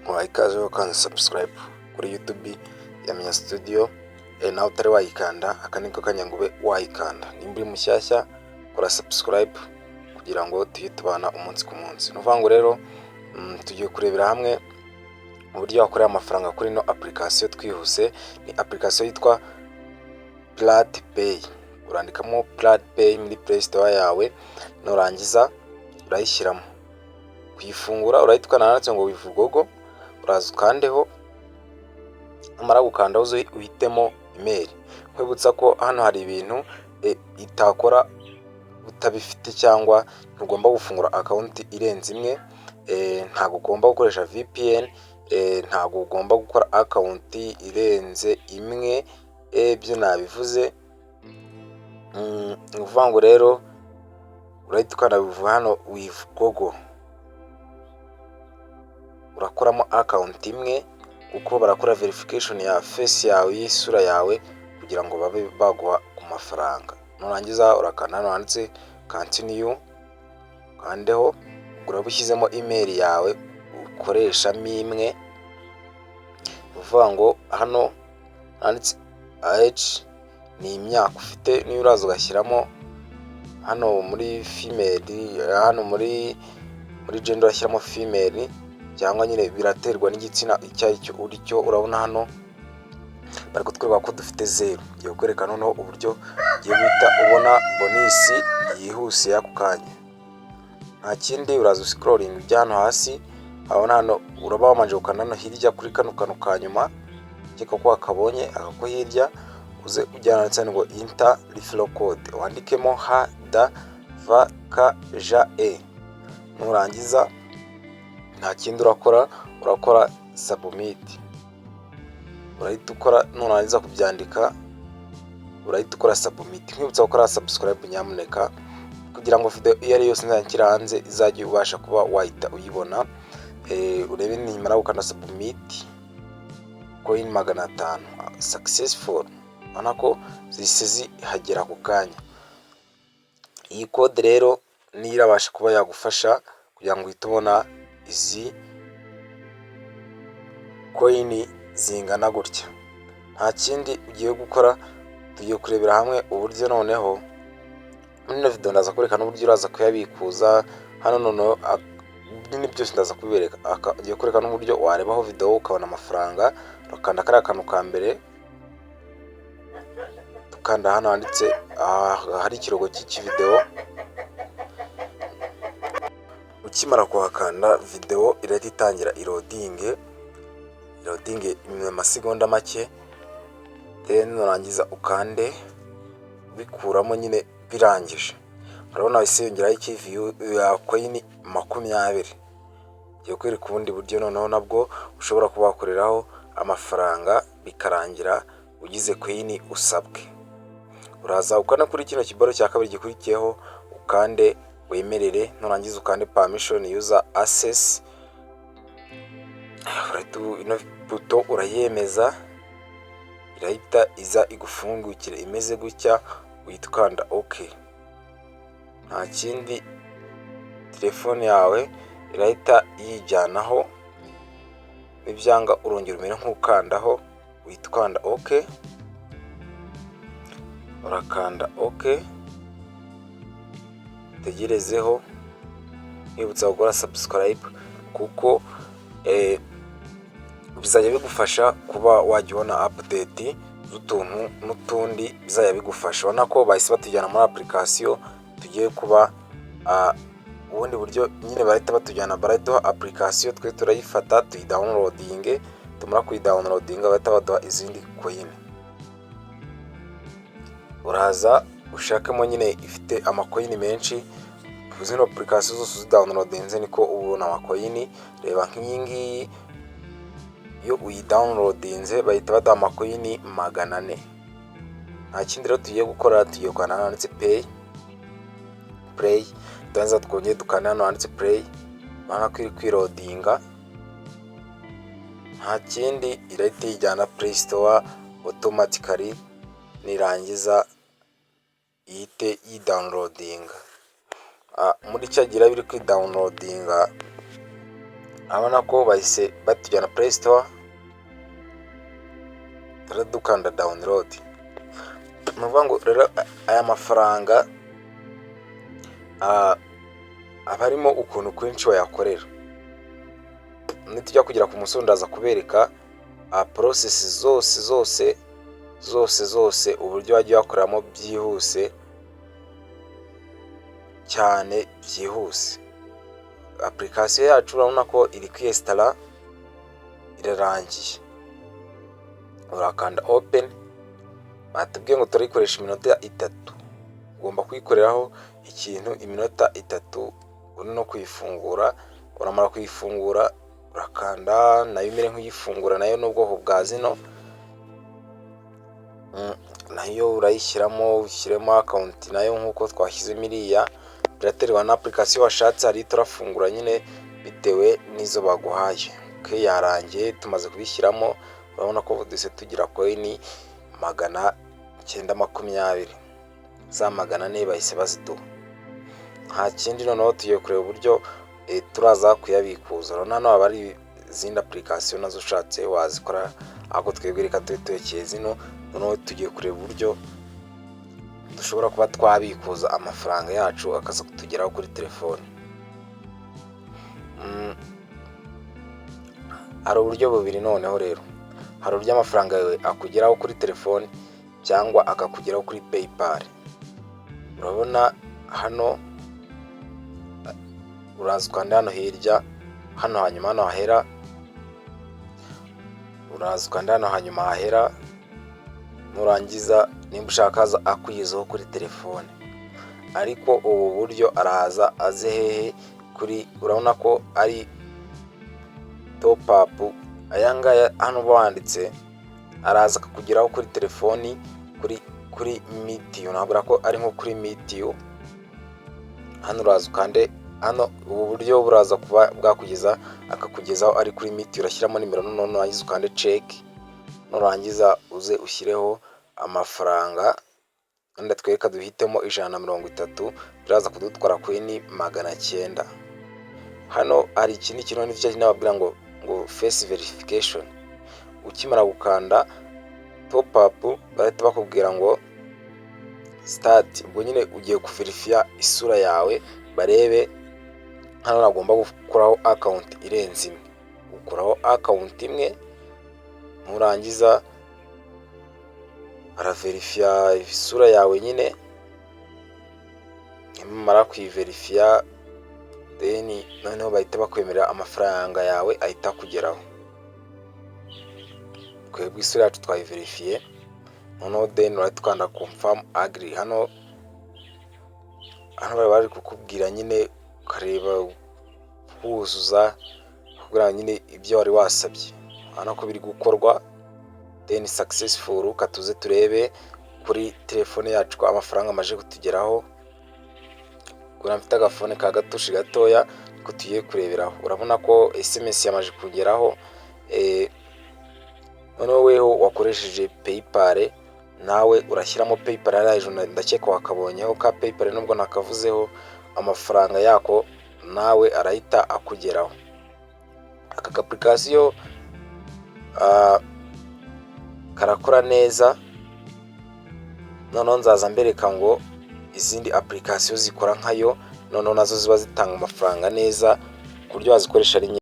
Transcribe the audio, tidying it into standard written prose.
Muhaye ikaze kandi subscribe kuri YouTube ya Menya Studio. Nawe utari wayikanda, aka niko kanya ngo ube wayikanda. Nimba uri mushyashya, kora subscribe kugira ngo tujye tubana umunsi ku munsi. Ni ukuvuga ngo rero tugiye kurebera hamwe uburyo wakorera amafaranga kuri ino application twihuse. Ni application yitwa Pirate Pay. Urandikamo Pirate Pay muri Play Store yawe, nurangiza urayishyiramo. Kuyifungura urahita ukanda ahanditse ngo "with Google", uraza ukandeho. Numara gukandaho, uze uhitemo email. Nkwibutsa ko hano hari ibintu itakora utabifite, cyangwa ntugomba gufungura account irenze imwe, ntabwo ugomba gukoresha VPN, ntabwo ugomba gukora account irenze imwe, ibyo nabivuze. Ni ukuvuga ngo rero urahita ukanda hano "with Google", urakoramo account imwe kuko barakora verification ya face yawe, y'isura yawe, kugira ngo babe baguha ku mafaranga. Nurangiza urakanda hano handitse "continue", ukandeho. Uraba ushyizemo email yawe ukoreshamo imwe. Ni ukuvuga ngo hano handitse age ni imyaka ufite, niyo uraza ugashyiramo hano muri female, hano muri gender urashyiramo female, cyangwa nyine biraterwa n'igitsina icyo ari cyo uri cyo. Urabona hano bari kutwereka ko dufite 0. Ngiye kukwereka noneho uburyo ugiye guhita ubona bonus yihuse y'ako kanya. Nta kindi, uraza uscrollinga ujya hano hasi. Urabona hano uraba wabanje gukanda hano hirya kuri kano kantu ka nyuma, ukeka ko wakabonye aka ko hirya. Uze ujya handitse ngo "enter referral code", wandikemo HDVKJE. Nurangiza nta kindi urakora, urakora submit. Urahita ukora, nurangiza kubyandika urahita ukora submit. Nkwibutsa gukora subscribe nyamuneka, kugira ngo video iyo ari yose nzajya hanze izajye ubasha kuba wahita uyibona. Urebe nimara gukanda submit, coin 500 successful, urabona ko zihise zihagera ako kanya. Iyi code rero niyo irabasha kuba yagufasha kugira ngo uhite ubona izi coin zingana gutya. Nta kindi ugiye gukora, tugiye kurebera hamwe uburyo noneho muri ino video ndaza kwereka n'uburyo uraza kuyabikuza hano. Noneho nyine byose ndaza kubibereka. Ngiye kwereka n'uburyo warebaho video ukabona amafaranga. Urakanda kariya kantu ka mbere, tukanda hano handitse hari ikirogo cy'ikivideo. Ukimara kuhakanda, video irahita itangira iloadinge, iloadinge amasegonda make. Then nurangiza ukande bikuramo nyine birangije. Urabona wahise yongeraho iki view ya coin 20. Ngiye kwereka ubundi buryo noneho nabwo ushobora kuba wakoreraho amafaranga, bikarangira ugize coin usabwe. Uraza ukanda kuri kino kiboro cya kabiri gikurikiyeho, ukande wemerere. Nurangiza ukande permission user access. Ino buto urayemeza, irahita iza igufungukire imeze gutya, uhita ukanda OK. Nta kindi, telefone yawe irahita yijyanaho. Nibyanga urongera umere nk'ukandaho, uhita ukanda OK. Urakanda OK, utegerezeho. Nkwibutsa gukora subscribe kuko bizajya bigufasha kuba wajya ubona update z'utuntu n'utundi bizajya bigufasha. Urabona ko bahise batujyana muri application. Tugiye kuba ubundi buryo nyine bahita batujyana, baraduha application, twe turayifata tuyidownloadinge. Tumara kuyidownloadinga, bahita baduha izindi coin. Uraza ushakemo nyine ifite amacoin menshi. Zino application zose uzidownloadinze niko ubona amacoin. Reba nk'iyi ngiyi, iyo uyidownloadinze bahita baduha amacoin 400. Nta kindi rero tugiye gukora, tugiye gukanda hano handitse pay, play. Turangiza twongere dukanda hano handitse play. Urabona ko iri kwiloadinga. Nta kindi, irahita yijyana Play Store automatically, nirangiza ihite yidownloadinga. Muri cya gihe iraba iri kwidownloadinga, Urabona ko bahise batujyana Play Store, dukanda download. Ni ukuvuga ngo rero aya mafaranga aba arimo ukuntu kwinshi wayakorera. Nitujya kugera ku musozo, ndaza kubereka process zose zose zose zose, uburyo wajya uyakoreramo byihuse cyane, byihuse. Application yacu urabona ko iri kwiyinstalla, irarangiye. Urakanda open. Batubwiye ngo turayikoresha iminota 3. Ugomba kuyikoreraho ikintu iminota 3 uri no kuyifungura. Uramara kuyifungura, urakanda nayo imere nk'uyifungura. Nayo ni ubwoko bwa zino, nayo urayishyiramo, ushyiremo account nayo nk'uko twashyizemo iriya. Biraterwa na application washatse, hari turafungura nyine bitewe n'izo baguhaye. Yarangiye, tumaze kubishyiramo. Urabona ko duhise tugira coin 920, za 400 bahise baziduha. Nta kindi, noneho tugiye kureba uburyo turaza kuyabikuza. Urabona hano haba hari izindi application, nazo ushatse wazikora, ariko twebwe reka tube turekeye zino. Noneho tugiye kureba uburyo dushobora kuba twabikuza amafaranga yacu akaza kutugeraho kuri telefone. Hari uburyo bubiri noneho rero. Hari uburyo amafaranga yawe akugeraho kuri telefone cyangwa akakugeraho kuri PayPal. Urabona hano uraza ukanda hano hirya hano, hanyuma hano hahera uraza ukanda hano hanyuma hahera. Nurangiza, nimba ushaka aza akugezeho kuri telefone, ariko ubu buryo araza aze hehe? Kuri, urabona ko ari top up, aya ngaya hano uba wanditse, araza akakugeraho kuri telefoni kuri MitiYu. Nabura ko ari nko kuri MitiYu. Hano uraza ukande hano. Ubu buryo buraza kuba bwakugeza, akakugezaho ari kuri MitiYu. Urashyiramo nimero, noneho nurangiza ukande check. Nurangiza uze ushyireho amafaranga. Wenda twereka duhitemo 130, biraza kudutwara coin 900. Hano hari ikindi kintu, nicyo nababwira ngo face verification. Ukimara gukanda top up, barahita bakubwira ngo start. Ubwo nyine ugiye kuverifiya isura yawe, barebe. Hano nagomba gukuraho account irenze imwe, ukuraho account imwe. Nurangiza baraverifiya isura yawe nyine. Nimumara kuyiverifiya, then noneho bahita bakwemerera, amafaranga yawe ahita akugeraho. Twebwe isura yacu twayiverifiye. Noneho then urahita ukanda confirm, agree. Hano bari bari kukubwira nyine, ukareba wuzuza kugira nyine ibyo wari wasabye. Urabona ko biri gukorwa. Then successful. Katuze turebe kuri telefone yacu ko amafaranga amaze kutugeraho. Kubera mfite agafone ka gatushi gatoya niko tugiye kureberaho. Urabona ko SMS yamaze kugeraho. Noneho weho wakoresheje PayPal, nawe urashyiramo PayPal hariya hejuru. Ndakeka wakabonyeho ka PayPal, nubwo nakavuzeho. Amafaranga yako nawe arahita akugeraho. Aka ka application karakora neza. Noneho nzaza mbereka ngo izindi application zikora nkayo, noneho nazo ziba zitanga amafaranga neza ku buryo wazikoresha ari nyinshi.